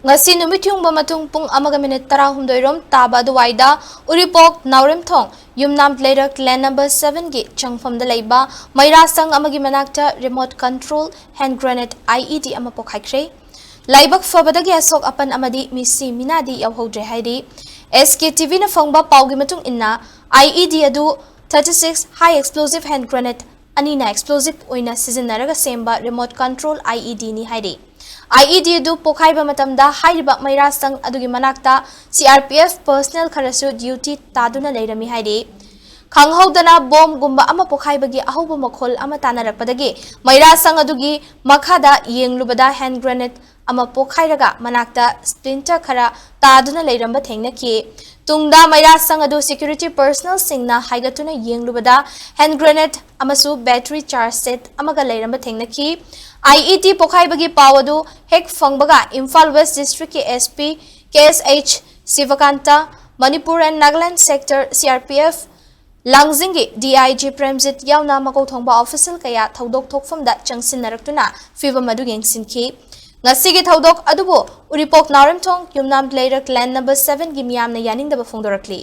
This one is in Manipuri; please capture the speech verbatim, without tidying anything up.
ꯉꯁꯤ ꯅꯨꯃꯤꯠ ꯌꯨꯡꯕ ꯃꯇꯨꯡ ꯄꯨꯡ ꯑꯃꯒ ꯃꯤꯅꯤꯠ ꯇꯔꯥꯍꯨꯝꯗꯣꯏ ꯔꯣꯝ ꯇꯥꯕ ꯑꯗꯨꯋꯥꯏꯗ ꯎꯔꯤꯄꯣꯛ ꯅꯥꯎꯔꯦꯝꯊꯣꯡ ꯌꯨꯝꯅꯥꯝ ꯂꯩꯔꯛ ꯂꯦꯟ ꯅꯝꯕꯔ ꯁꯚꯦꯟꯒꯤ ꯆꯪꯐꯝꯗ ꯂꯩꯕ ꯃꯩꯔꯥꯁꯪ ꯑꯃꯒꯤ ꯃꯅꯥꯛꯇ remote control hand grenade, IED, ꯑꯃ ꯄꯣꯈꯥꯏꯈ꯭ꯔꯦ꯫ ꯂꯥꯏꯕꯛ ꯐꯕꯗꯒꯤ ꯑꯁꯣꯛ ꯑꯄꯟ ꯑꯃꯗꯤ ꯃꯤꯁꯤ ꯃꯤꯅꯥꯗꯤ ꯌꯥꯎꯍꯧꯗ꯭ꯔꯦ ꯍꯥꯏꯔꯤ꯫ SKTVꯅ ꯐꯪꯕ ꯄꯥꯎꯒꯤ ꯃꯇꯨꯡ ꯏꯟꯅ, IED ꯑꯗꯨ thirty six high explosive hand grenade ꯑꯅꯤꯅ explosive ꯑꯣꯏꯅ ꯁꯤꯖꯤꯟꯅꯔꯒ ꯁꯦꯝꯕ remote control IEDꯅꯤ ꯍꯥꯏꯔꯤ꯫ IED ꯑꯗꯨ ꯄꯣꯈꯥꯏꯕ ꯃꯇꯝꯗ ꯍꯥꯏꯔꯤꯕ ꯃꯩꯔꯥꯁꯪ ꯑꯗꯨꯒꯤ ꯃꯅꯥꯛꯇ CRPF personnel ꯈꯔꯁꯨ duty ꯇꯥꯗꯨꯅ ꯂꯩꯔꯝꯃꯤ ꯍꯥꯏꯔꯤ꯫ ꯈꯪꯍꯧꯗꯅ ꯕꯣꯝꯒꯨꯝꯕ ꯑꯃ ꯄꯣꯈꯥꯏꯕꯒꯤ ꯑꯍꯧꯕ ꯃꯈꯣꯜ ꯑꯃ ꯇꯥꯅꯔꯛꯄꯗꯒꯤ ꯃꯩꯔꯥꯁꯪ ꯑꯗꯨꯒꯤ ꯃꯈꯥꯗ ꯌꯦꯡꯂꯨꯕꯗ hand grenade ꯑꯃ ꯄꯣꯈꯥꯏꯔꯒ ꯃꯅꯥꯛꯇ splinter ꯈꯔ ꯇꯥꯗꯨꯅ ꯂꯩꯔꯝꯕ ꯊꯦꯡꯅꯈꯤ꯫ ꯇꯨꯡꯗ ꯃꯩꯔꯥꯁꯪ ꯑꯗꯨ security personnelꯁꯤꯡꯅ ꯍꯥꯏꯒꯠꯇꯨꯅ ꯌꯦꯡꯂꯨꯕꯗ hand grenade ꯑꯃꯁꯨ battery charge set ꯑꯃꯒ ꯂꯩꯔꯝꯕ ꯊꯦꯡꯅꯈꯤ꯫ IED ꯄꯣꯈꯥꯏꯕꯒꯤ ꯄꯥꯎ ꯑꯗꯨ ꯍꯦꯛ ꯐꯪꯕꯒ Imphal West Districtꯀꯤ SP KSH Sivakanta, Manipur and Nagaland Sector CRPF ꯂꯥꯡꯖꯤꯡꯒꯤ DIG Premjit ꯌꯥꯎꯅ ꯃꯀꯣꯛ ꯊꯣꯡꯕ official ꯀꯌꯥ ꯊꯧꯗꯣꯛ ꯊꯣꯛꯐꯝꯗ ꯆꯪꯁꯤꯟꯅꯔꯛꯇꯨꯅ ꯐꯤꯚꯝ ꯑꯗꯨ ꯌꯦꯡꯁꯤꯟꯈꯤ꯫ ꯉꯁꯤꯒꯤ ꯊꯧꯗꯣꯛ ꯑꯗꯨꯕꯨ ꯎꯔꯤꯄꯣꯛ ꯅꯥꯎꯔꯦꯝꯊꯣꯡ ꯌꯨꯝꯅꯥꯝ ꯂꯩꯔꯛ ꯂꯦꯟ ꯅꯝꯕꯔ ꯁꯚꯦꯟꯒꯤ ꯃꯤꯌꯥꯝꯅ ꯌꯥꯅꯤꯡꯗꯕ ꯐꯣꯡꯗꯣꯔꯛꯂꯤ꯫